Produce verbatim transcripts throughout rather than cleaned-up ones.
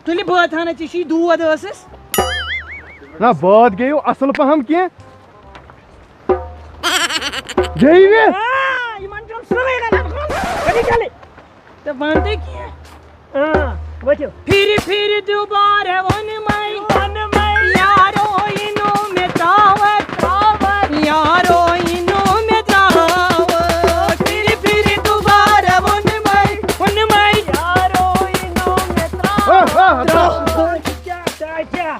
تُلہِ بٲتھ ہنا، ژےٚ چھُے دود ٲسَس۔ نہ، بٲتھ گیٚیِو اَصٕل پَہَم کینٛہہ۔ گیٚیہِ مےٚ؟ آ، یِمَن چھُم سٲرٕے رَلان۔ کَتہِ چَلے؟ تہٕ وَن تہٕ کینٛہہ۔ آ، ؤتھِو۔ پھِرِ پھِرِ دُبارٕ ووٚنمَے، ووٚنمَے۔ یارو، یہِ نوٚو مےٚ ترٛاوَتھ، ترٛاوَتھ۔ یارو، یہِ نوٚو مےٚ ترٛاوَتھ۔ پھِرِ پھِرِ دُبارٕ ووٚنمَے، ووٚنمَے۔ یارو، یہِ نوٚو مےٚ آ، آ، آ۔ ترٛاوَتھ۔ کیٛاہ، کیٛاہ، کیٛاہ؟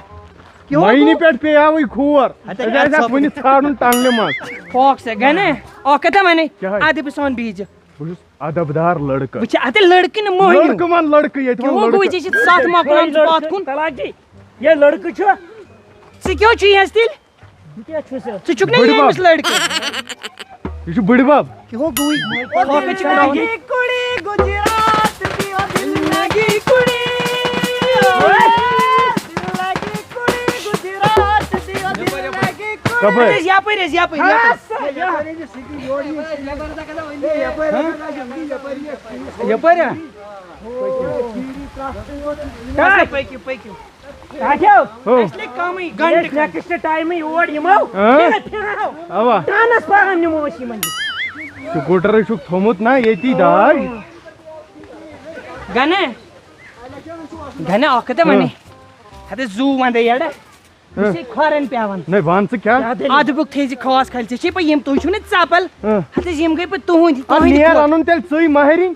وۄنۍ پٮ۪ٹھ پیٚیاوٕے کھور۔ ہَتہٕ أسۍ آسہِ اَتھ وٕنہِ ژھانٛڈُن ٹنٛگنہِ منٛز۔ پھۄکھ سا، گَنہ۔ اَکھ کَتھا وَنے؟ کیٛاہ ہے؟ اَدبہٕ سان بِہزِ۔ بہٕ چھُس ادب دار لڑکہٕ۔ وٕچھ، اَتہِ لڑکہٕ نہٕ مٔہنیوٗ۔ لڑکہٕ وَن لڑکہٕ، ییٚتہِ وَن کیٛاہ گوٚو لڑکہٕ۔ ژےٚ چھِ ستھ مۄکلان ژٕ پَتھ کُن۔ طلاق جی، یہِ لڑکہٕ چھُ۔ ژٕ کیٛاہ چھُے حظ تیٚلہِ؟ بہٕ کیٛاہ چھُس؟ ژٕ چھُکھ نہ بٔڈِ ییٚمِس بب۔ لڑکہٕ؟ یہِ چھُ بٔڈِ بب۔ کیٛاہ گوٚوُے؟ پھۄکھ چھِ ترٛاوان۔ زندگی کُڑی گجرات دی، او زندگی کُڑی۔ زندگی کُڑی گجرات دی، او زندگی کُڑی۔ کپٲرۍ؟ یَپٲرۍ حظ، یَپٲرۍ، یَپٲرۍ۔ یپٲرۍ ہا؟ پٔکِو، پٔکِو۔ ہو۔ اَسہِ لٔگۍ کَمٕے گنٛٹہٕ کھنٛڈ۔ نیکسٹ ٹایمہٕ یور یِمو، ہاں؟ پھِرٕ، پھِرٕ ہاو۔ اوا۔ ٹرانسفارم نِمو أسۍ یِمن۔ سکوٗٹرٕے چھُکھ تھوٚمُت نا ییٚتی داج۔ گنہٕ۔ گنہٕ اکھ کتھ ونے۔ ہاں۔ ہتہٕ زُو ونٛدے یڑٕ۔ ہاں۔ یہِ چھے کھۄرن پٮ۪وان۔ نَے، وَن ژٕ کیٛاہ؟ کیٛاہ دٔلیٖل؟ اَدٕ بُک تھٲیزِ خاص خلچہِ چھے پَتہٕ یِم، تُہۍ چھِو نہ ژَپَل؟ ہاں۔ ہَتہٕ حظ یِم گٔے پَتہٕ تُہٕنٛدۍ، اَدٕ تُہٕنٛدۍ نیر کھۄر۔ اَنُن تیٚلہِ ژٕے ماہرِنۍ۔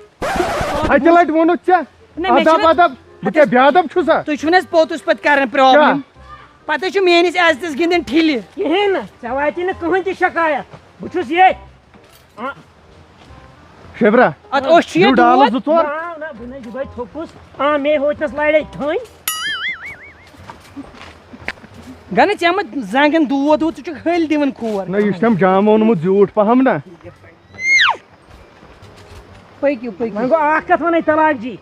اَکہِ لَٹہِ ووٚنُتھ ژےٚ۔ نہ، مےٚ اَدب چھُنہٕ، اَدب۔ بہٕ کیٛاہ بے اَدب چھُسا؟ تُہۍ چھِو نہ حظ پوٚتُس پَتہٕ کَران پرٛابلِم۔ کیٛاہ؟ پَتہٕ حظ چھُ میٛٲنِس عزتَس گِنٛدان ٹھِلہِ۔ کِہیٖنۍ نہٕ، ژےٚ واتی نہٕ کٕہٕنۍ تہِ شکایت۔ بہٕ چھُس ییٚتھۍ۔ آ۔ شبرا، اَتھ اوس چھُ یہِ یہِ ڈالہٕ دود۔ زٕ ژور۔ نہ، نہ، بہٕ نَے، یہِ گٔے تھوٚکُس۔ آ، مے ہوتنَس لَڑے تھٔنۍ۔ گنہٕ ژےٚ مہ زنٛگن دود وود، ژٕ چھُکھ ۂلۍ دِوان کھور۔ نہ، یہِ چھُ تٔمۍ جامہٕ اوٚنمُت زیوٗٹھ پہم نا۔ پٔکِو، پٔکِو۔ وۄنۍ گوٚو اکھ کتھ ونے طلاق جی،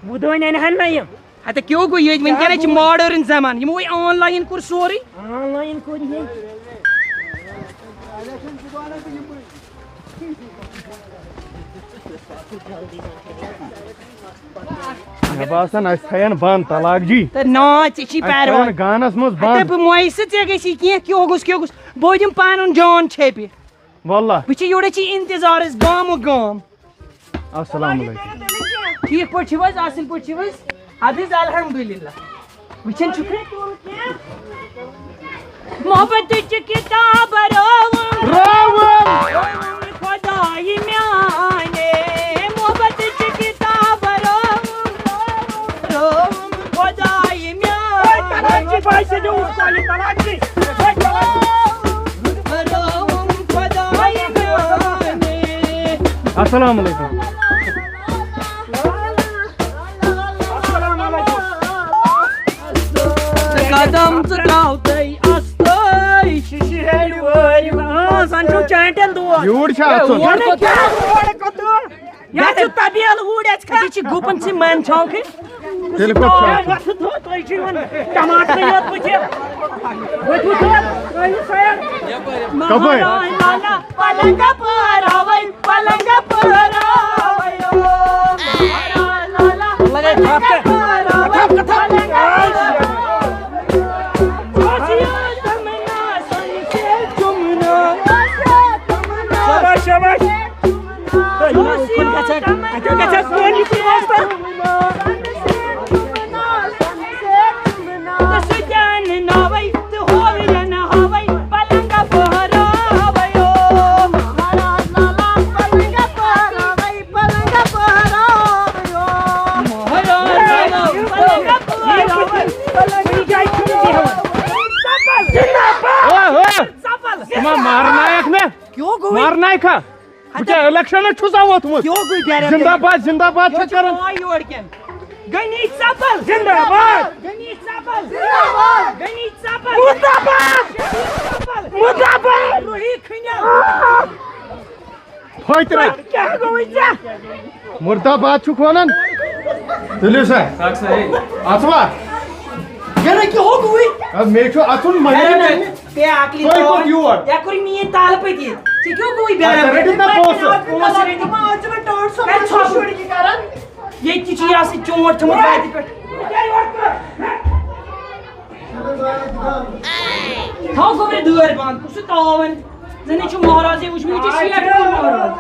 وُدٲنۍ انہِ ہن نہ یِم۔ ہتہ کیٛاہ گوٚو ییٚتہِ؟ وٕنکیٚن چھِ ماڈٲرٕن زمانہٕ، یِمو وۄنۍ آن لاین کوٚر سورُے۔ آن لاین کوٚر یہِ۔ مےٚ باسان، اَسہِ تھاین بنٛد طلاق جی۔ تہٕ نا، ژےٚ چھی اَسہِ پرواے۔ تھاین گانس منٛز ہتہ بنٛد۔ بہٕ مۄیہِ سُہ، ژےٚ گژھی کینٛہہ، کیٛاہ گوٚژھ، کیٛاہ گوٚژھ؟ بہٕ دِمہٕ پانُن جان چھیٚپہِ۔ واللہ۔ بہٕ چھِ یورٕ چھی انتظارس گامہٕ گام۔ السلام علیکم۔ ٹھیٖک پٲٹھۍ چھِو حظ؟ اَصٕل پٲٹھۍ چھِو حظ؟ اَدٕ حظ، الحمدللہ۔ وٕچھان چھُکھ؟ محبت چہِ کِتاب رٲوٕم۔ رٲوٕم۔ رٲوٕم خۄدایہِ میٛانہِ۔ محبت چہِ کِتاب رٲوٕم۔ رٲوٕم خۄدایہِ میٛانہِ۔ طلاق جی، بھائی سے جو اس کو علی طلاق جی۔ رٲوٕم خۄدایہِ میٛانہِ۔ السلام علیکم۔ قدم ژٕ ترٛاو تَے اَستٲے۔ شیشہِ ہیٚرِ وٲرِو۔ آ، زَن چھُو چانٹٮ۪ن دود۔ یوٗر چھا اَژُن؟ یورٕ کیٛاہ؟ یورٕ کَتھ؟ یَتھ چھُ طبیل اوٗرۍ اَژِ کھا؟ یہِ چھِ گُپَن ژھٕنۍ مَن چھانٛکھٕنۍ۔ تیٚلہِ کوٚت چھُ اَژُن؟ وَتھٕ تھوٚد، تُہۍ چھِو یِوان ٹماٹرٕے یوت بٕتھِ۔ ؤتھِو تھوٚد، ترٛٲیِو سایڈ۔ کَپٲرۍ؟ مہراز لالا پلنگ پٲراوے، پلنگ پٲراوے او۔ مہراز لالا لگے پلنگ تھپھ۔ پٲراوے، تھپھ، تھپھ۔ پلنگ پٲراوے۔ خوشیوں تمنا سن سے چمنا۔ شاباش، شاباش۔ تُہۍ یِمو کُن گژھن، اَتہِ گژھن سون یہِ کُن واسطہٕ۔ تہٕ سُہ تہِ اَنناوَے تہٕ ہووِرَناوَے پلنٛگ پہراوَے او۔ مہراز لالا پلنٛگ پہراوَے، پلنٛگ پہراوَے او۔ مہراز لالا پلنٛگ پہراوَے، پلنٛگ پہراوَے۔ زِنٛدہ باد۔ اوے، اوے۔ ژپل۔ ژٕ ما مارنایکھ مےٚ؟ کیوں گوٚو؟ مارنایکھا؟ بہٕ کیٛاہ الیکشنس چھُسا ووٚتھمُت؟ کیوں گوٚو بیرے؟ زِنٛدہ باد، زِنٛدہ باد چھِ کران۔ یور کٮ۪ن۔ غنی ژپل۔ زِنٛدہ باد۔ غنی ژپل۔ زِنٛدہ باد۔ غنی ژپل۔ مُردہ باد۔ غنی ژپل۔ مُردہ باد۔ روحی کھنیل۔ ہوترا۔ کیٛاہ گوٚوُے ژےٚ؟ مُردہ باد چھُکھ وَنان؟ تُلِو سا۔ اَژوا؟ گرا کیٛاہ ہو گوٚوُے؟ اَدٕ مے چھُ اَژُن مگر۔ تے عقلی تُہۍ کوٚت یور؟ یا کوٚر میٛٲنۍ تالہٕ پٔتۍ یِتھ۔ ژےٚ کیٛاہ گوٚوُے بیٛارم؟ ژٕ رٔٹِتھ نا پونٛسہٕ؟ پونٛسہٕ رٔٹِتھ۔ کَتہِ چھُکھ؟ ییٚتہِ تہِ چھُے آسان چونٛٹھ تھوٚمُت وَتہِ پٮ۪ٹھ۔ تھاو گوٚبرِ دٲرۍ بنٛد، کُس چھُ تاوان؟ زَن چھُ مہرازٕے وٕچھمُت، یہِ چھُ شیٹھ وُہُر مہراز۔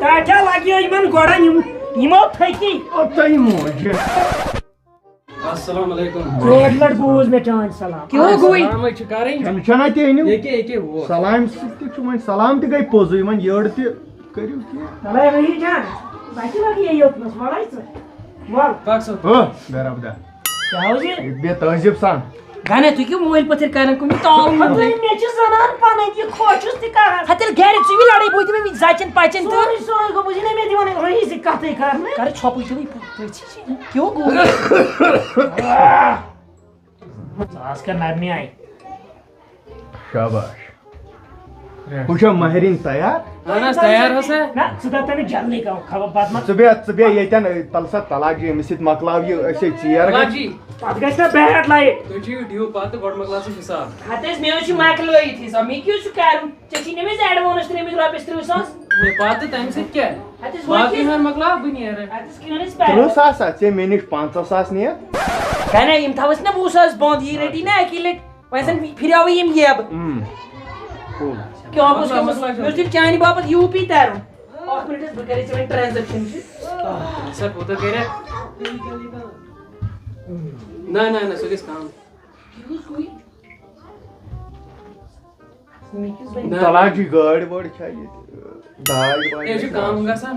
تۄہہِ کیٛاہ لَگہِ یِمَن گۄڈَن یِم، یِمو تھٔکی؟ او تۄہہِ موجہِ۔ السلام علیکم۔ ٲٹھ لَٹہِ بوٗز مےٚ چٲنۍ سلام۔ کیوں گوٚوٕے؟ سلامٕے چھِ کَرٕنۍ۔ کھٮ۪ن چھَنا تہِ أنِو؟ ییٚکے، ییٚکے ووت۔ سلامہِ سۭتۍ تہِ چھُ وۄنۍ، سلام تہِ گٔے پوٚزُے، وۄنۍ یٔڑ تہِ کٔرِو کینٛہہ۔ وَلَے رحیٖم جان، بَچہِ لَگہِ یہِ یوٚتنَس، وَلَے ژٕ۔ وَل۔ پَک سا۔ ہو، بے رَبدہ۔ کیٛاہ حظ یہِ؟ بے تہذیٖب سان۔ گَنے، تُہۍ کیٛاہ مٲلۍ پٲٹھۍ کَران کُنہِ تاوُن ہَتہٕ منٛزٕے؟ مےٚ چھِ زَنان پَنٕنۍ، یہِ خۄش چھُس تہِ کَران۔ ہَتہٕ تیٚلہِ گَرِ ژٕ یہِ لَڑٲے بہٕ دِمے وۄنۍ زَچَن پَچَن تہٕ۔ سورُے، سورُے گوٚو، بہٕ چھُس نہٕ مےٚ دِوان رحیٖم سۭتۍ کَتھٕے کَرنہٕ۔ کَرٕ ژھۄپٕے تہٕ وۄنۍ پٔژھۍ چھِ۔ کیٛاہ گوٚو؟ ژٕ آس کَر نَرمی آیہِ۔ شاباش۔ ہُہ چھا ماہرِنۍ تیار؟ اہن حظ، تیار ہسا۔ نہ، ژٕ دَپ تٔمِس جلدی کَرو خبر پَتہٕ ما۔ ژٕ بیٚہہ، ژٕ بیٚہہ ییٚتٮ۪ن، تَلہٕ سا طلاق جی، أمِس سۭتۍ مۄکلاو یہِ، أسے ژیر گژھِ۔ طلاق جی۔ پَتہٕ گژھِ نہ بیٹ لایِٹ۔ تُہۍ چیٚیِو ڈِو پَتہٕ، گۄڈٕ مۄکلاو ژٕ حِساب۔ ہَتہٕ حظ، مےٚ حظ چھُ مۄکلٲیِتھ حِساب، مےٚ کیٛاہ حظ چھُ کَرُن؟ ژےٚ چھی نہٕ مےٚ زِ advance ترٛٲمٕتۍ رۄپیَس تٕرٛہ ساس۔ مےٚ پَتہٕ تَمہِ سۭتۍ کیٛاہ؟ ہَتہٕ حظ، وۄنۍ باقٕے کیٛاہ؟ ہَن مۄکلاو بہٕ نیرٕ۔ ہَتہٕ حظ، کیٛاہ حظ پَرٕ؟ تٕرٛہ ساس ہا، ژےٚ مےٚ نِش پنٛژاہ ساس نِیَکھ؟ گَرے، یِم تھاوَس نہ وُہ ساس بنٛد، یہِ رٔٹی نہ اَکی لَٹہِ۔ وۄنۍ زَن پھِریوٕے یِم یَبہٕ۔ اۭں۔ کیٛاہ اوس مطلب، کیٛاہ اوس؟ مطلب مےٚ اوس تیٚلہِ چانہِ باپَتھ یوٗ پی تَرُن۔ اَکھ مِنٹ حظ، بہٕ کَرے ژےٚ وۄنۍ transaction چھِ۔ سا کوٗتاہ کَرِ؟ نہ، نہ، نہ، سُہ گژھِ کَم۔ نہ۔ طلاق چھِ گٲڑۍ وٲڑۍ چھا ییٚتہِ؟ داج واج یہِ چھُ کَم گژھان۔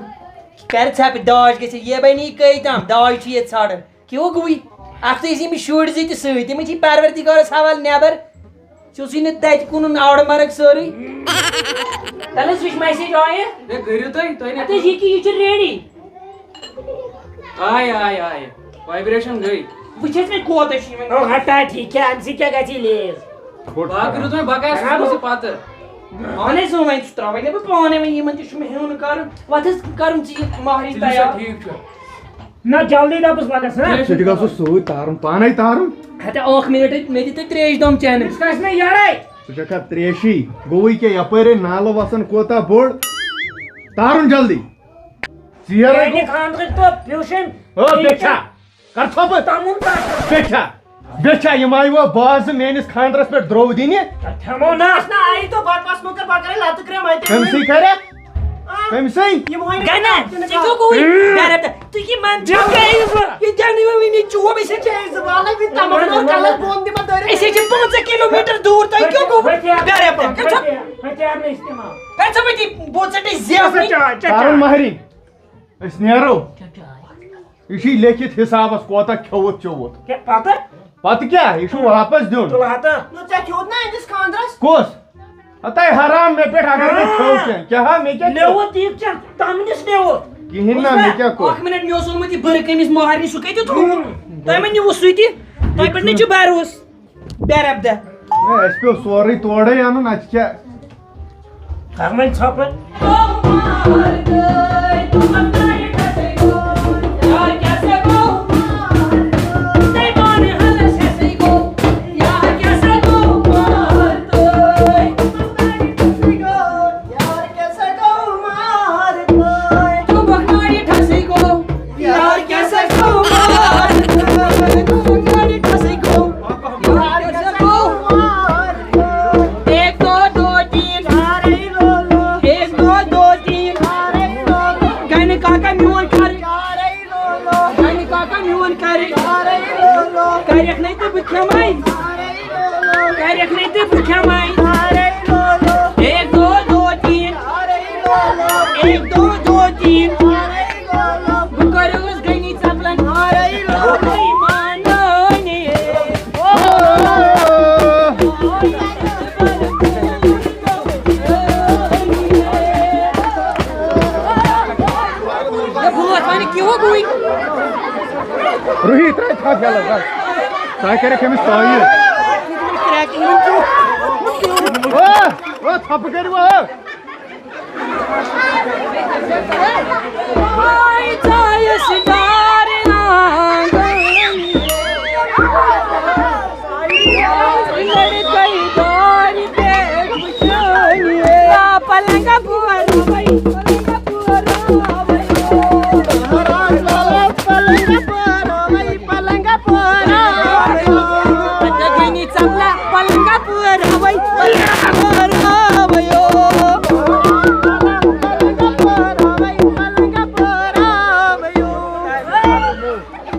کَرِ ژھٮ۪پہٕ داج گٔژھِتھ، یہِ بَنہِ یہِ کٔہۍ تام؟ داج چھُ ییٚتہِ ژھانٛڈان۔ کیٛاہ گوٚوُے؟ اَکھتُے ٲسۍ یِم شُرۍ زٕ تہِ سۭتۍ، تِمَن چھِ پروردگارَس حوالہٕ نٮ۪بر۔ ژےٚ اوسُے نہٕ تَتہِ کُنُن آوڑ مرگ سٲرٕے۔ تَلہٕ حظ وٕچھ message آیہِ۔ ہے، کٔرِو تُہۍ، تۄہہِ نہٕ اَدٕ حظ یہِ کہِ یہِ چھُ ready۔ آیہِ، آیہِ، آیہِ۔ Vibration گٔے۔ وٕچھ حظ مےٚ کوتاہ چھُ یِوان۔ او ہٹا، ٹھیٖک چھا، اَمہِ سۭتۍ کیٛاہ گژھِ یہِ لیز؟ باقٕے روٗد وۄنۍ بکار، سُہ وٕچھِ پَتہٕ۔ اَہَن حظ، اۭں، وۄنۍ چھُ ترٛاوٕنۍ مےٚ بہٕ پانَے وۄنۍ یِمَن تہِ چھُ مےٚ ہیوٚن کَرُن۔ وۄتھ حظ کَرُن ژٕ یہِ مہرٕنۍ تُلِو سا، تیار۔ ٹھیٖک چھُ۔ نہ، جلدی دَپُس لَگَس، ہا؟ ژٕ تہِ گژھُس سۭتۍ تارُن، پانَے تارُن۔ ہَتے، اَکھ مِنٹ، مےٚ دِ تُہۍ ترٛیش دام چٮ۪نہٕ۔ یُس گژھِ مےٚ یَڑَے۔ ژٕ چھَکھ اَتھ ترٛیشی، گوٚوُے کیٛاہ؟ یَپٲرۍ ہے نالہٕ وَسان کوتاہ بوٚڑ۔ تارُن جلدی۔ ژیر ہے میٛانہِ گوٚو۔ خانٛدرٕکۍ دۄہ پیوٗشن۔ او، بیٚیہِ چھا؟ کر ژھۄپہٕ۔ تَمُن تَتھ۔ بیٚیہِ چھا؟ بیٚیہِ چھا؟ یِم آیہِ وۄنۍ بازٕ میٛٲنِس خانٛدرَس پٮ۪ٹھ درٛوٚو دِنہِ۔ تَتھ ہٮ۪مو نہ۔ نہ، آیہِ تو بَکواس مہٕ کر، بہٕ کَرَے لَتہٕ کرٛٮ۪م اَتہِ۔ تٔمۍ سٕے کَرِ؟ آ۔ تٔمۍ سٕے؟ یِم وۄنۍ گَنہ، ژٕ کیٛاہ گوٚوُے؟ ہُم۔ ڈایریکٹ۔ تُہۍ کہِ من چھُ یہِ جانٕے وۄنۍ وٕنہِ چوب أسۍ چھِ۔ أسۍ زٕ والَے وٕنہِ تَمَن اور کَلَس بۄن دِمَن دٲرِتھ۔ أسۍ چھِ پٕنٛژٕہ کِلوٗ میٖٹر دوٗر، تۄہہِ کیٛاہ گوٚو؟ ہتھیار، ڈایریکٹ۔ ہتھیار، ہتھیار نہٕ استعمال۔ کر ژٕ وٕنہِ بوز ژٕ ٹے زیو ژٕ وٕنہِ۔ چاے، چاے، چاے۔ تارُن مہرِنۍ۔ أسۍ نیرو۔ چاے، چاے۔ یہِ چھُے لیکھِتھ حسابس کوتاہ کھیوٚوُتھ چوٚوُتھ۔ کیٛاہ پتہٕ؟ پتہٕ کیٛاہ؟ یہِ چھُ واپس دیُن۔ تُل ہا تہٕ۔ نہ، ژےٚ کھیوٚوُتھ نہ أہٕنٛدِس خانٛدرس؟ کُس؟ ہتے حرام مےٚ پٮ۪ٹھ اگر نہٕ ہاں۔ کھیوٚو کینٛہہ۔ کیٛاہ ہا مےٚ کیٛاہ کھیوٚو؟ نیوٗتھ یہِ ژےٚ تَمنِس نیوٗتھ۔ کِہیٖنۍ نہ، بوٗزتھا؟ مےٚ کیٛاہ کوٚر؟ اکھ مِنٹ، مےٚ اوس اوٚنمُت یہِ بٔرٕ کٔمِس مہرنہِ، سُہ کَتہِ تھوٚوُتھ؟ تۄہہِ ما نیوٗوُ سُہ تہِ؟ تۄہہِ پٮ۪ٹھ نہ چھُ بھروسہٕ۔ بے ربدہ۔ ہے، اَسہِ پیوٚو سورُے تورَے اَنُن، اَتہِ چھِ کیٛاہ؟ کر وۄنۍ ژھۄپہٕ۔ یار کیسے گو مار، یار کیسے گو، یار کیسے گو مار۔ ایک دو، دو تین، ایک دو، دو تین۔ گنہِ کاکا میون کر، گنہِ کاکا میون کر۔ کرکھ نَے تہٕ بہٕ کھٮ۪مَے۔ کرکھ نَے تہٕ بہٕ کھٮ۪مَے۔ ایک دو، دو تین۔ ایک دو، دو تین۔ بہٕ کَرٕ أس گٔنی ژپلن۔ بہٕ مانٲنی۔ ہے، بہٕ وَنہٕ کیٛاہ گوٚوُے؟ روحی، ترٛاو تھپھ یَلہٕ، بس۔ تۄہہِ کَرٮ۪کھ أمِس تعیٖد۔ او، او، تھپھ کٔرِو، او۔